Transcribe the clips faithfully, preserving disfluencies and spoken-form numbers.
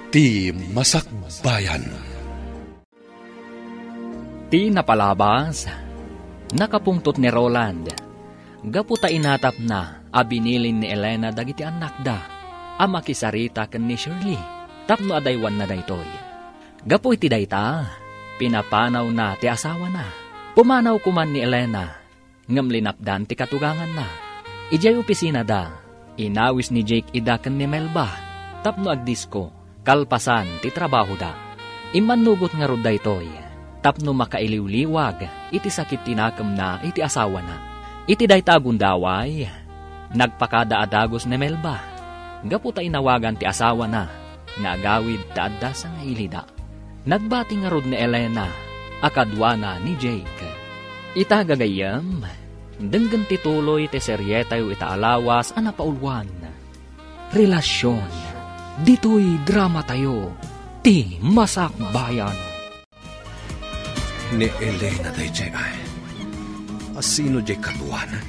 Ti Masakbayan. Ti napalabas, nakapungtot ni Roland gapu ta inatapna a binilin ni Elena dagiti annakda a makisarita ken ni Shirley tapno adaywanna daytoy. Gapu iti dayta, pinapanawna ti asawana. Pumanaw koman ni Elena ngem linapdan ti katuganganna. Idiay opisinada, inawis ni Jake ida ken ni Melba tapno agdisko kalpasan ti trabahoda. Immannugot ngarud daytoy tapno makailiwliwag iti sakit ti nakemna iti asawana. Iti dayta a gundaway, nagpakada a dagus ni Melba gapu ta inawagan ti asawana nga agawid ta adda sangailida. Nagbati ngarud ni Elena a kaduana ni Jake. Ita gagayyem, denggen ti tuloy ti serietayo ita a lawas a napauluan, Relasyon. Ditoy dramatayo, Ti Masakbayan. Ni Elena daydiay ay. Asino diay kaduana?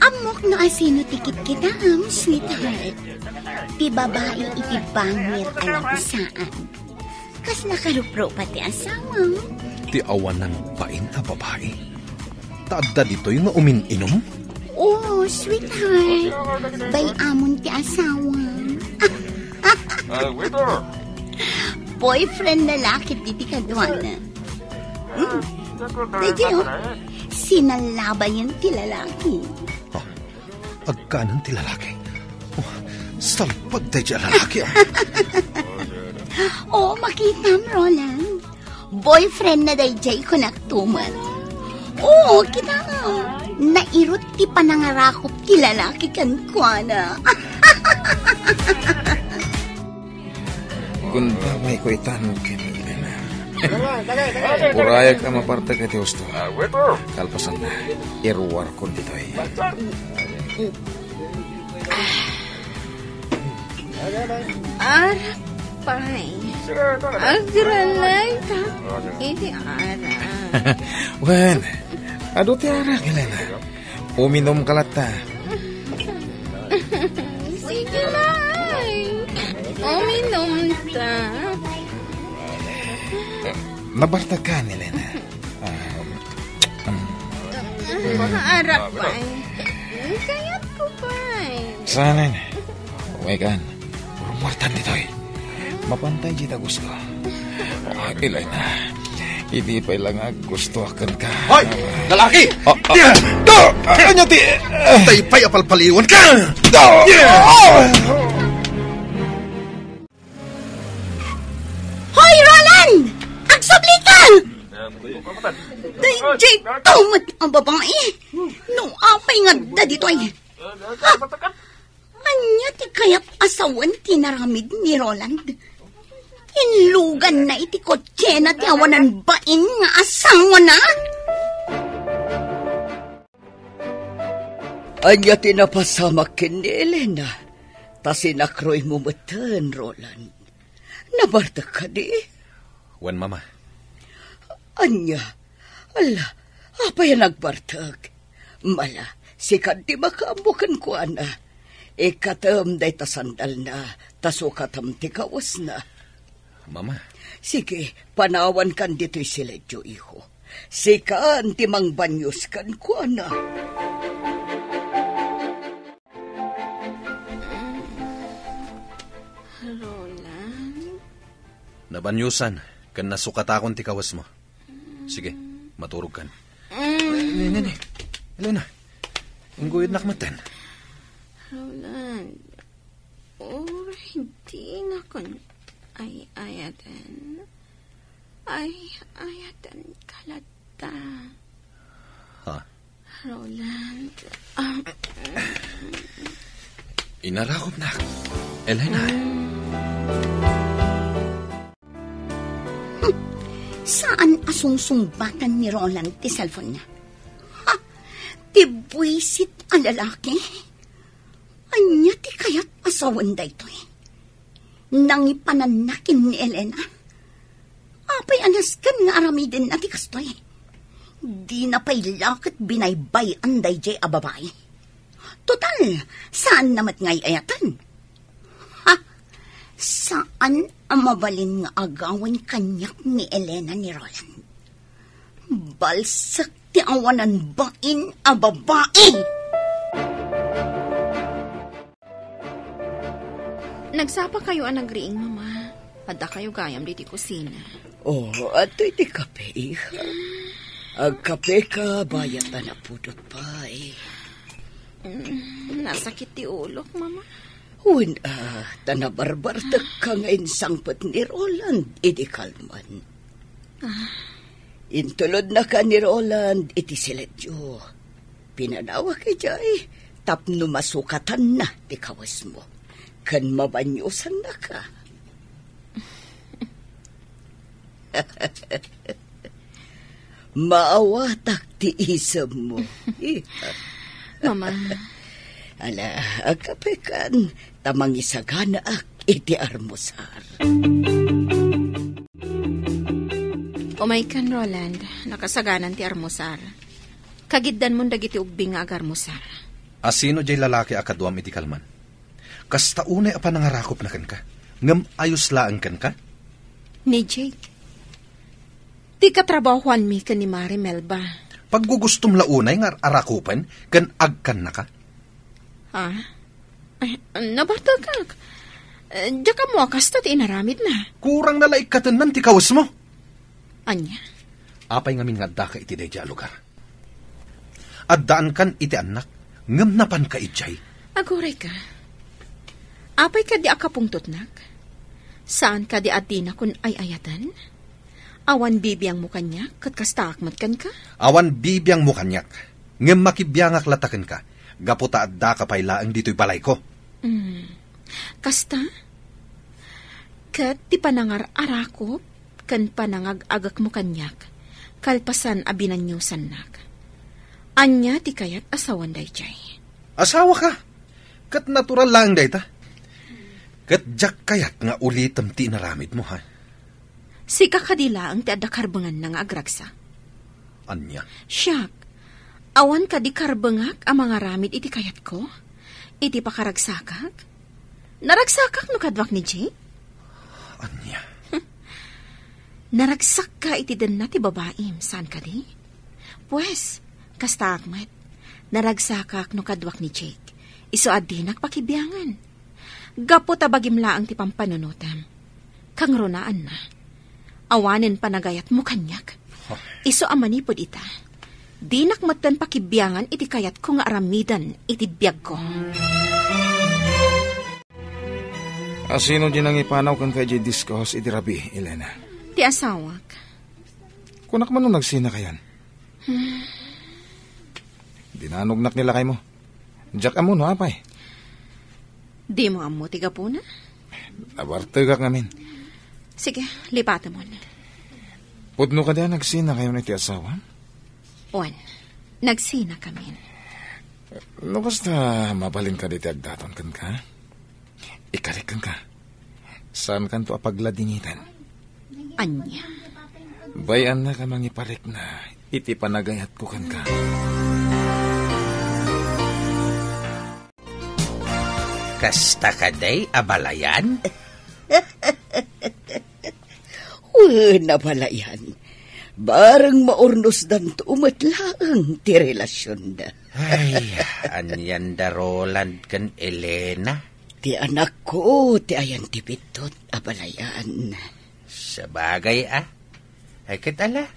Ammok no asino ti kitkitaem, sweetheart. Ti babai iti bangir a lagsaan. Kasla karuprupa ti asawam. Ti awanan bain a babai? Ta adda ditoy nga umin-inum? Oh, sweetheart. Bay-amon ti asawam. Ah, waiter! Boyfriend na lakit diti kaduana. Hmm. Daydiay, oh. Sinalabayan ti lalaki. Ah, agkanan ti lalaki. Oh, salpag daydiay a lalaki, ah. Oh, makitam, Roland. Boyfriend na daydiay kunak tumet. Oo, kita. Nairut ti panangarakop ti lalaki kenkuana. Gundawayko itan ken Elena. Urayek a mapartek iti husto. Kalpasanna, iruarkon ditoy. Arak pay. Agralayka iti arak. Wen, adu ti arak, Elena. Uminumka latta. Sige, Nay. Uminumta. Nabartekkan, Elena. Ah, um, um. Arak pay. Kayatko pay. Saan? Umaykan. Urmuartan ditoy. Mapantay dita gusto. Ah, Elena. Idi pay la nga gusto a kenka. Hoy! Lalaki! Ah, ah. Ania ti? Tay pay a palpaliwanka! Hoy, Roland! Agsublika! Daydiay tumet a babai. No apay nga adda ditoy? Ha? Ania ti kayat a sawen ti inaramid ni Roland? Inluganna iti kotsena ti awanan bain nga asawana? Ania ti napasamak ken ni Elena? Ta sinakroymo metten, Roland. Nabartek kadi? Wen, Mama. Ania? Ala, apay a nagbartek? Mala, sika ti makaammo kenkuana. Ikkatem dayta sandalna, ta sukatem ti kawesna. Mama. Sige, panawankan ditoy siledio, iho. Sikan ti mangbanyos kenkuana. Roland? Nabanyosan, ken nasukatakon ti kawesmo. Sige, maturogkan. Mm. Ay, ne, ne, ne. Elena, ingguyodnak metten. Roland, uray dinakon ay-ayaten. Ay-ayatenka latta. Ha? Roland, ah. Inarakopnak, Elena. Hmm. Saan a sungsungbatan ni Roland ti cellphone-na? Ha? Ti buisit a lalaki? Ania ti kayat a sawen daytoy? Nangipananna ken ni Elena? Apay a nasken nga aramidenna ti kastoy? Dina pay la ket binaybay-an daydiay a babai. Total, saanna met nga ay-ayaten. Ha? Saan a mabalin nga agawen kaniak ni Elena ni Roland. Balsek ti awanan bain a babai! Nagsapa kayo a nagriing, Mama. Adda kayo gayam diti kusina. Oh, adtoy ti kape, iha. Agkape ka, bayat a napudot pay. Mm, nasakit ti ulok, Mama. Wen, ah, ta nabarbartek ka nga insangpet ni Roland idi kalman. Ah. Intulodnaka ni Roland iti siletyo. Pinanawak idiay tapno masukatanna ti kawesmo ken mabaniosannaka. Maawatak ti isemmo. Mama. Ala, agkapekan, ta mangisaganaak iti armusar. Umaykan, Roland. Nakasaganan ti armusar. Kagiddanmon dagiti ubbing nga agarmusar. Asino jay lalaki a kaduam iti kalman? Kasta unay a panangarakupna kenka, ngem ayos laeng kenka? Ni Jake. Ti katrabahuanmi ken ni Mari Melba. Paggugustom la unay nga arakupen ken agkannaka? Ha? Ay, nabartekak. Eh, diak ammo a kasta ti inaramidna. Kurang na la ikkatennan ti kawesmo. Ania? Apay ngamin nga addaka iti daydiay a lugar? Addaankan iti annak, ngem napanka idiay. Aguray ka. Apay kadi a kapungtotnak? Saan kadi a dinakon ay-ayaten? Awan bibiangmo kaniak, ket kastaak met kenka? Awan bibiangmo kaniak, ngem makibiangak latta kenka, gapu ta addaka pay laeng ditoy balayko. Mm. Kasta? Ket ti panangar-arakop ken panangag-agekmo kaniak, kalpasan a binaniosannak. Ania ti kayat a sawan daydiay? Asawaka? Ket natural laeng dayta. Ket diak kayat nga ulitem ti inaramidmo, ha? Sika kadi laeng ti adda karbenganna nga agragsak? Ania? Siak, awan kadi karbengak a mangaramid iti kayatko? Iti pakaragsakak? Naragsakak no kaduak ni Jake? Ania? Naragsakka iti denna ti babaim, saan kadi? Pues, kastaak met. Naragsakak no kaduak ni Jake. Isu a dinak pakibiangan. Gapu ta bagim laeng ti pampanunotem. Kangrunaanna, awanen panagayatmo kaniak. Huh. Isu a manipud ita, dinak metten pakibiangan iti kayatko nga aramiden iti biagko. Asino di nangipanaw kenka idiay disco house idi rabii, Elena? Ti asawak. Kunak man no nagsinakayon. Hmm. Dinanognak ni lakaymo. Diak ammo no apay. Dimo ammo ti gapuna? Nabartegak ngamin. Sige, lipatemon. Pudno kadi a nagsinakayon iti asawa? Wen, nagsinakamin. No kasta, mabalin kadi ti agdaton kenka? Ikarik kenka. Saankanto a pagladingiten. Ania? Bay-annak a mangiparikna iti panagayatko kenka. Kasta kadi, abalayan? Wen, abalayan. Bareng maurnosdanto met laeng ti relasionda. Ay, anian da Roland ken Elena? Ti anakko ti ayan ti biddut, abalayan. Sabagay a. Ay, ket ala,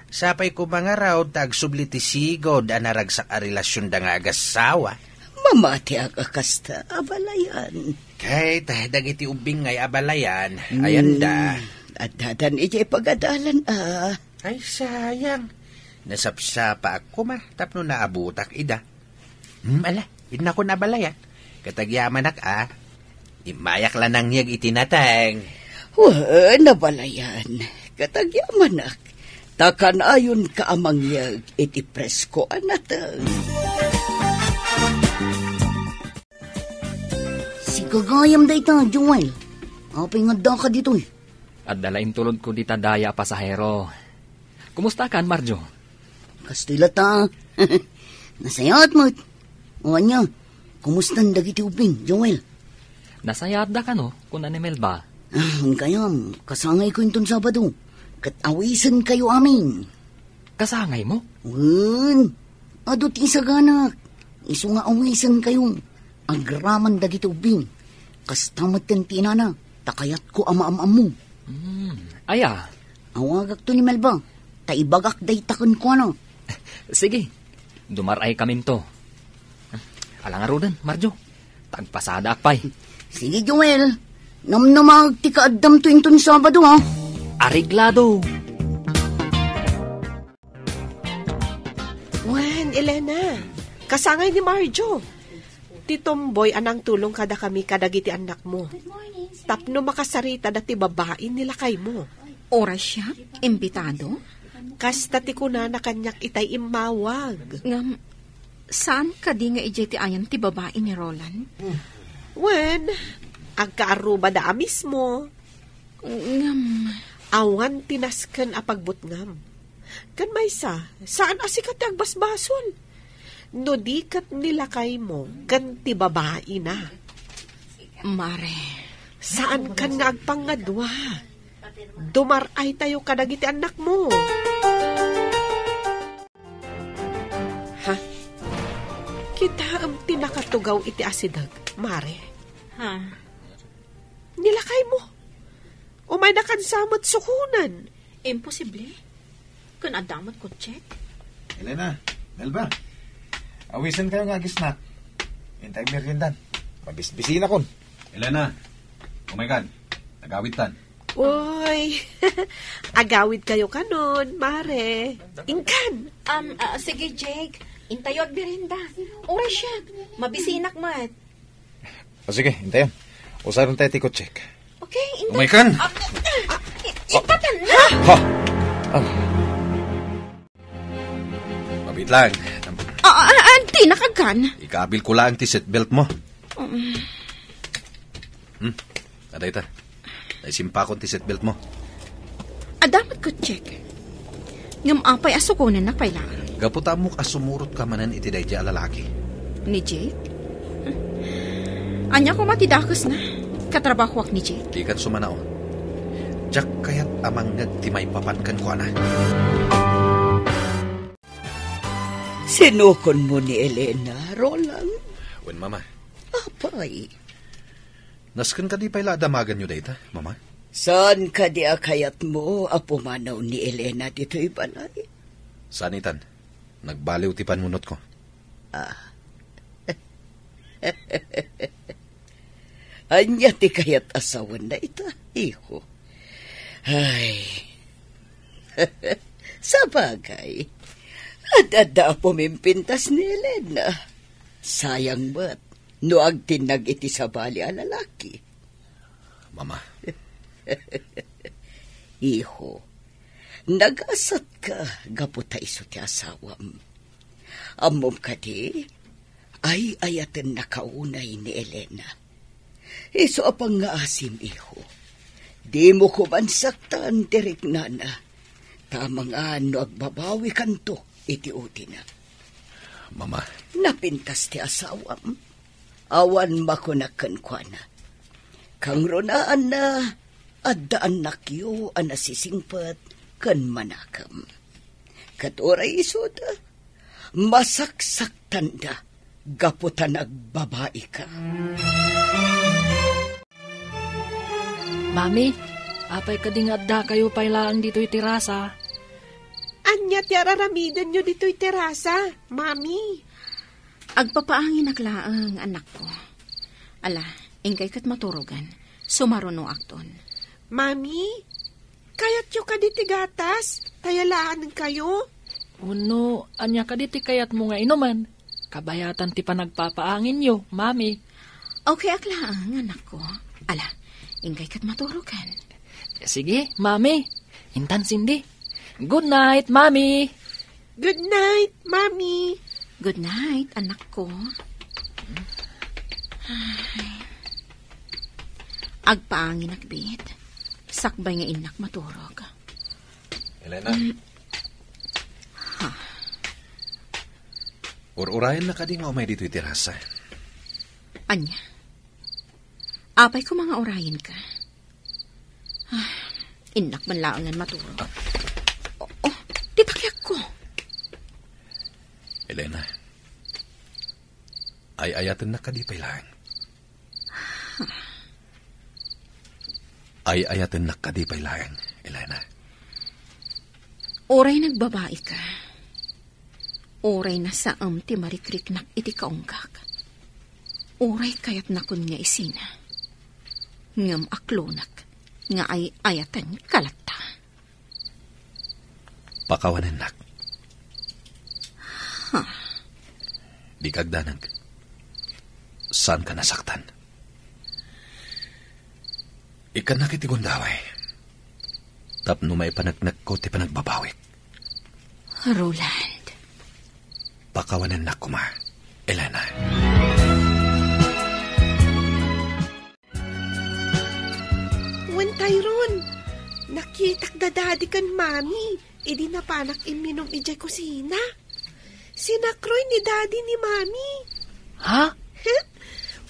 sapay koma ngarud ta agsubli ti sigud a naragsak a relasionda nga agassawa. Mamatiak a kasta, abalayan. Ket dagiti ubbing ngay, abalayan, ayanda. Hmm, addadan idiay pagadalan a. Ay, sayang. Nasapsapaak koma tapno naabutak ida. Hmm, ala, innakon, abalayan. Ket agyamanak a. Immayak la nangyeg iti nateng. Wen, abalayan. Ket agyamanak. Ta kanayonka a mangyeg iti presko a nateng. Sigagayam dayta, Joel. Apay nga addaka ditoy? Adda la intulodko dita daya a pasahero. Kumustakan, Marjo? Kastoy latta. Nasayaat met. O ania, kumustan dagiti ubbing, Joel? Nasayaatda kano, kuna ni Melba. Ah, gayam, kasangayko inton Sabado, ket awisenkayo amin. Kasangaymo? Wen, adu ti isaganak. Isu nga awisenkayo. Agraman dagiti ubbing. Kasta met ken ti inana, ta kayatko a maam-ammo. Hmm, aya? Awagakto ni Melba, ta ibagak dayta kenkuana. Sige, dumar-ay kaminto. Ala ngaruden, Marjo, tagpasadaak pay. Sige, Joel, namnamaag ti kaaddamto inton Sabado, ha? Areglado. Wen, Elena, kasangay ni Marjo. Ti tomboy a nangtulong kadakami kadagiti annakmo. Tapno makasaritada ti babain ni lakaymo. Oras siya, imbitado? Kasta ti kunana kaniak itay immawag. Ngam, saan kadi nga idiay ti ayan ti babain ni Roland? Wen, agkaarrubada a mismo. Ngam. Awan ti nasken a pagbutngam. Ken maysa, saan a sika ti agbasbasol. No di ket ni lakaymo ken ti babaina. Mare. Saan kan nga agpangadua. Dumar-aytayo kadagiti annakmo. Ha? Kitaem ti nakatugaw iti asideg, Mare. Ha? Ni lakaymo. Umayna kansa met sukonen. Imposible. Ken adda met kotsek. Elena, Melba, awisenkayo nga agisnak. Intay meriendan. Mabisbisinakon. Elena, umaykan. Agawidtan. Uy, agawidkayo kanon, Mare. Inkan. Um, ah, sige, Jake. Intayo agmerienda. Oras siya. Mabisinak met. O sige, intayon. Usaren tayo ti kotsek. Okay, inta- Umaykan! Ah, ah, i-, itatan na! Ha? Ah. Mabit lang. Ah, ah, ah, di nakagan. Ikabil ko lang ti seatbelt mo. Um. Hmm, adayta. Naisimpakon ti seatbelt mo. Adda met kotsek. Ngem apay a sukonennak pay laeng? Gapu ta ammok a sumurot ka manen iti daydiay a lalaki. Ni Jake? Ania koma ti dakesna? Katrabahoak ni Jake? Dikan sumanaon. Diak kayat a mangngeg ti maipapan kenkuana. Sinukonmo ni Elena, Roland? Wen, Mama. Apay? Nasken kadi pay la a damaganyo dayta, Mama? Saan kadi a kayatmo a pumanaw ni Elena ditoy balay? Saan itan. Nagbaliw ti panunotko. Ah. Ania ti kayat a sawen dayta, iho? Ay. Sabagay, ad-adda a pumimpintas ni Elena. Sayang met no agtinnag iti sabali a lalaki. Mama. Iho, nagasatka gapu ta isu ti asawam. Ammom kadi, ay-ayatennak unay ni Elena. Isu a pangngaasim, iho. Dimo koman saktan ti riknana. Ta amangan no agbabawikanto iti udina. Mama. Napintas ti asawam. Awan makunak kenkuana. Kangrunaanna, adda annakyo a nasisingpet ken manakem. Ket uray isuda, masaksaktanda gapu ta nagbabaika. Mami, apay kadi nga addakayo pay laeng ditoy terasa? Ania ti ar-aramidenyo ditoy terasa, Mami? Agpapaanginak laeng, anakko. Ala, inkay ket maturogan. Sumarunoakton. Mami, kayatyo kadi ti gatas? Ta yalaanenkayo? Wenno, ania kadi ti kayatmo nga inumen? Kabayatan ti panagpapaanginyo, Mami. Okay ak laeng, anakko. Ala, inkay ket maturogan. Sige, Mami. Intan Cindy. Good night, Mami. Good night, Mami. Good night, anakko. Ay. Agpaanginak, bit. Sakbay nga innak maturog. Elena. Mm. Ha? Ur-urayennak kadi nga umay ditoy terasa? Ania? Apay koma nga urayenka? Innak man laengen maturog. Oh, oh, ti takiakko. Elena, ay-ayatennak kadi pay laeng? Ay-ayatennak kadi pay laeng, Elena? Uray nagbabaika, uray nasaem ti marikriknak iti kaunggak, uray kayatnakon nga isina, ngem aklonak nga ay-ayatenka latta. Pakawanennak. Huh. Dika agdanag. Saanka nasaktan. Ikkannak iti gundaway tapno maipaneknekko ti panagbabawik. Roland. Pakawanennak koma, Elena. Wen, Tyrone, nakitak da Daddy ken Mami idi napanak imminum idiay kusina. Sinakroy ni Daddy ni Mami. Ha?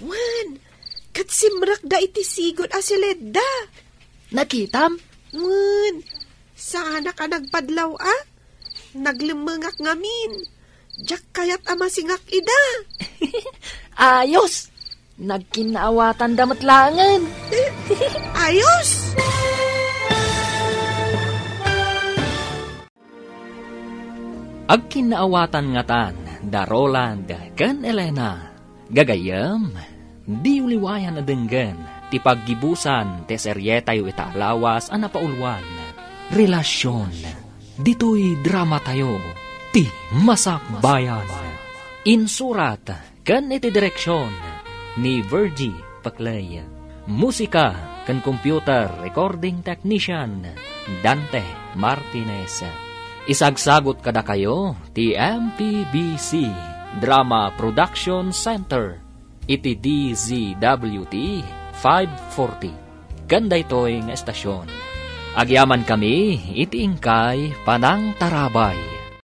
Wen, ket simrekda iti sigud a siledda. Nakitam? Wen, saanak a nagpadlaw a. Naglemmengak ngamin. Diak kayat a masingak ida. Ayos! Nagkinnaawatanda met laengen. Ayos! Agkinnaawatan ngatan da Roland ken Elena. Gagayyem, diyo liwayan a denggen ti paggibusan ti serietayo ita a lawas a napauluan, Relasyon. Ditoy dramatayo, ti Masakbayan. Insurat ken iti direksyon ni Virgie Paclay. Musika ken computer recording technician, Dante Martinez. Isagsagut kadakayo ti M P B C Drama Production Center iti D Z W T five forty. Ken daytoy nga estasion, agyamankami iti inkay panangtarabay.